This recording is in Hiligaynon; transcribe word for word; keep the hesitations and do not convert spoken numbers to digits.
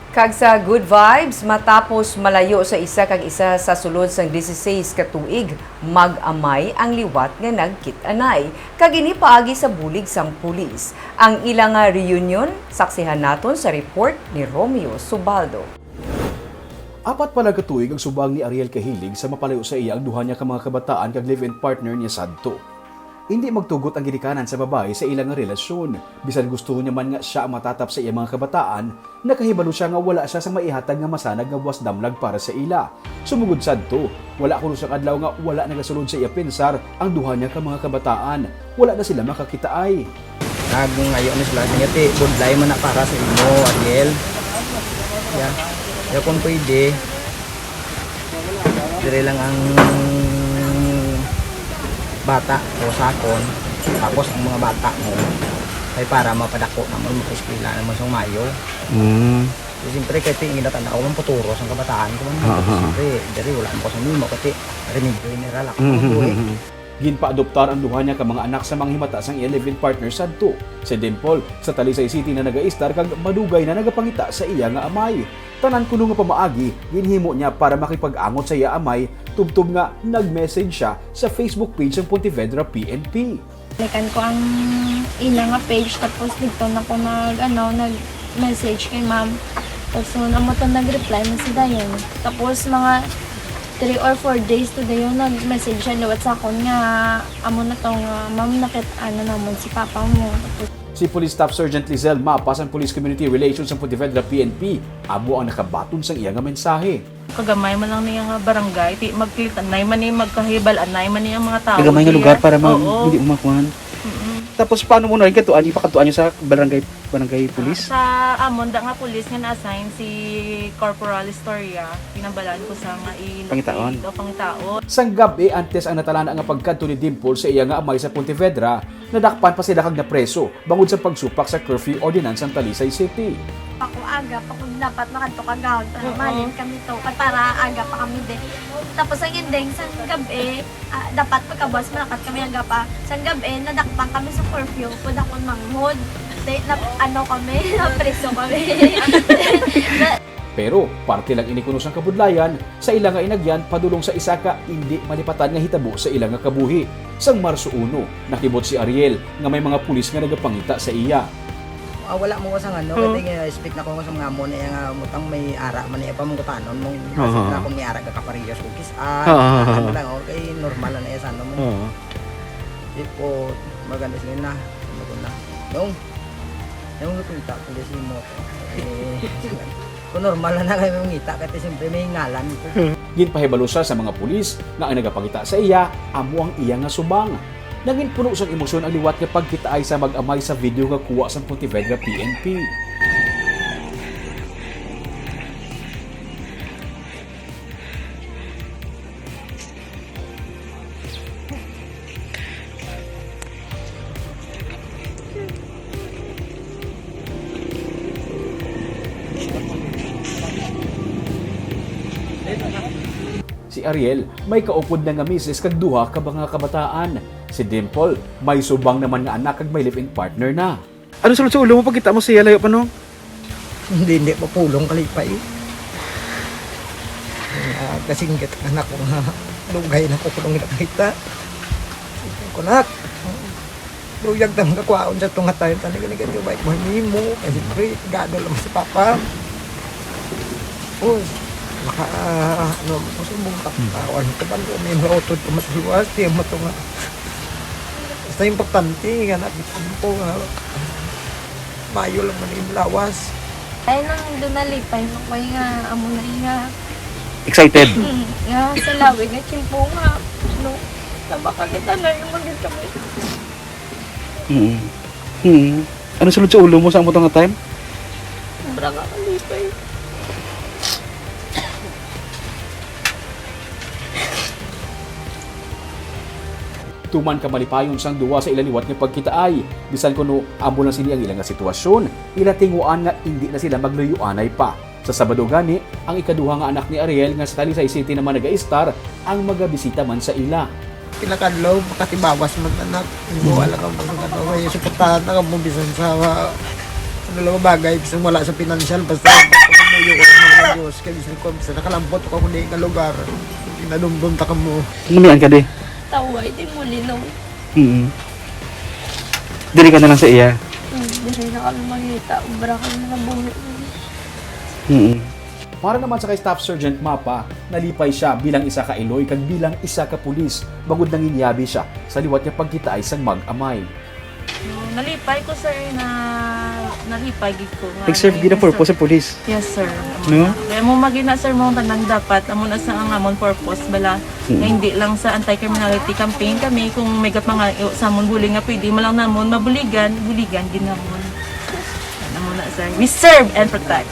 Kag sa good vibes, matapos malayo sa isa kag isa sa sulod sang dieciséis ka tuig, mag-amay ang liwat nga nagkit-anay. Kag ini paagi sa bulig sang pulis. Ang ila nga reunion, saksihan naton sa report ni Romeo Subaldo. Apat pa lang ka tuig ang subang ni Ariel Kahilig sa mapalayo sa iya ang duha niya ka mga kabataan kag live-in partner niya sadto. Indi magtugot ang ginikanan sa babayi sa ila nga relasyon. Bisan gusto niya man nga sia ang matatap sa iya mga kabataan, nakahibalo sia nga wala sia sa maihatag nga masanag nga buwas damlag para sa ila. Sumugod sadto, wala kuno sang adlaw nga wala nagasulod sa iya pensar ang duha niya ka mga kabataan. Wala na sila makakitaay. Nag-, ngayo na sila, nga ti, budlay man na para sa imo, Ariel. Ya, ya, kung pwede, dire lang ang bata ko sa akon, tapos ang mga bata mo, ay para mapadako naman, makaeskwela naman sa mayo. Mm. So, siyempre, kay tingin na tanaw ang futuro sa kabataan ko, man. Ah, ah, ah. Siyempre, diri, wala mo ko sa nimo, kasi remedyo general ako, Mhm, mabuhi. Mhm. Ginpaadoptar ang duha niya ka mga anak sa mga himata sang iya live-in partner sadto, si Dimple, sa Talisay City na nagaistar kag madugay na nagapangita sa iya nga amay. Tanan kuno nga pamaagi ginhimo niya para makipag-angot sa iya amay, tubtob nga nag-message siya sa Facebook page sang Pontevedra P N P. Balikan ko ang ila nga page, tapos dito na ko nag, ano, nag-message kay ma'am. Tapos, nung amo to, nag-reply man si Dayan. Tapos, mga three or four days to dayon, nag-message siya liwat sa akon nga, amo na to nga, "Ma'am, nakit-, ano naman si papa mo." Tapos, Si Police Staff Sergeant Lizelle Mapas sang Police Community Relations sang Pontevedra P N P, amo ang nakabaton sang iya nga mensahe. Kagamay man lang niya nga barangay, ti magklit-anay man ni, magkahibal-anay man ni ang mga tao Kagamay nga diya. Lugar para ma-, Oo. Hindi mo makuhan. Mm-mm. Tapos paano mo na rin katuan, ipakatuan niyo sa barangay, barangay police? Sa amon da nga police nga na-assign si Corporal Historia, pinambalaan ko sa nga i-locate Pangitaon. O pangitaon. Sang gab-i antes ang natalana nga pagkadto ni Dimple sa iya nga amay sa Pontevedra, nadakpan pa sila kag napreso bangod sa pagsupak sa curfew ordinance sang Talisay City. Ako aga pa kung dapat makadto ka gahon, pero Oo. Malin kami to, kay para aga pa kami din. Tapos ang ending, sang gab-i, ah, dapat pagkabuas, malakat kami aga pa. Sang gab-i, nadakpan kami sa curfew, pud ako manghod. Di, na, ano kami, napriso kami. Pero parte lang ini kuno sang kabudlayan sa ila nga inagyan padulong sa isa ka indi malipatan nga hitabo sa ila nga kabuhi. Sang Marso uno, nakibot si Ariel nga may mga pulis nga nagapangita sa iya. Ah, wala mo ko sa ano, Oo. Kaya nga, expect na ko sa mga amo na nga mutang may ara man niya pa mong kutanon mong Oo. Kasi na kung may ara ka kaparehas kung kis-an, Oo, oo, ano oo. Lang, okay, normal na iya sa ano mo. Oo. Di po, maganda sila na, ano ko na. Yung, yung nakita ko kasi mo, eh, kung normal na na kayo mangita, kasi siyempre may ngalan. Ginpahibalo siya sa mga pulis nga ang nagapakita sa iya amo ang iya nga subang. Nangin puno sang emosyon ang liwat nga pagkitaay sa mag-amay sa video nga kuha sang Pontevedra P N P. Si Ariel may kaupod na nga misis kag duha ka mga kabataan. Si Dimple may subang naman nga anak kag may live-in partner na. Ano sulod sa ulo mo pagkita mo siya layo pa, no? Hindi, hindi mapulong kalipay. Ah, kasingkit ka na ko nga dugay na ko kulong nakita. Kunak, luyag na mga kwaon sa tunga tayo. Tani gani gani, bike mo, himo. Kasi pre, gado lang si Papa. Uy, maka, ah, ano, gusto mong katawan. Kaban ko, may mga utod ko matuwas. Di mo to nga. Basta importante nga nakita ko nga mayo lang man yung lawas. Ay, nang doon nalipay mo ko nga amo na nga. Excited? Nga sa lawig nga tiyempo nga, no, nabaka kita na yung maging kami. Mm. Mm. Ano sulod sa ulo mo sa amo to nga time? Sobra nga kalipay. Tuman ka malipayon sang duwa sa ila liwat nga pagkitaay, bisan kuno amo lang sini ang ila nga sitwasyon, ila tinguhaan nga indi na sila magluyuanay pa. Sa Sabado gani, ang ikaduha nga anak ni Ariel nga sa Talisay City naman nagaistar ang magabisita man sa ila. Pinakadlaw, makatibawas man, anak. Hindi mo alam ang mga ano, may suportahan na kamo bisan sa, ah, ano lang bagay, bisan wala sa pinansyal, basta Iyo ko mga Diyos, kay bisan ko sa nakalambot ko kundi nga lugar, nadumdum ta kamo. Namian ka, di? Taway, di mo linaw. Mm. Diri ka na lang sa iya. Hmm, diri na kami mangita. Ubra kami na buhi. Mm. Para naman sa kay Staff Sergeant Mapa, nalipay siya bilang isa ka Iloy kag bilang isa ka pulis, bangod nanginyabi siya sa liwat nga pagkitaay sang mag-amay. No, nalipay ko, sir, na nalipay gid ko nga Nag-serve gid ang purpose sa pulis. Yes, sir. No? Kaya mo magina, sir, mo tanan dapat amo na sa ang amon purpose bala. Nga hindi lang sa anti-criminality campaign kami kung may mga sa amon buling nga pwede mo lang namon mabuligan, buligan gid namon. Ano mo na, sir? We serve and protect.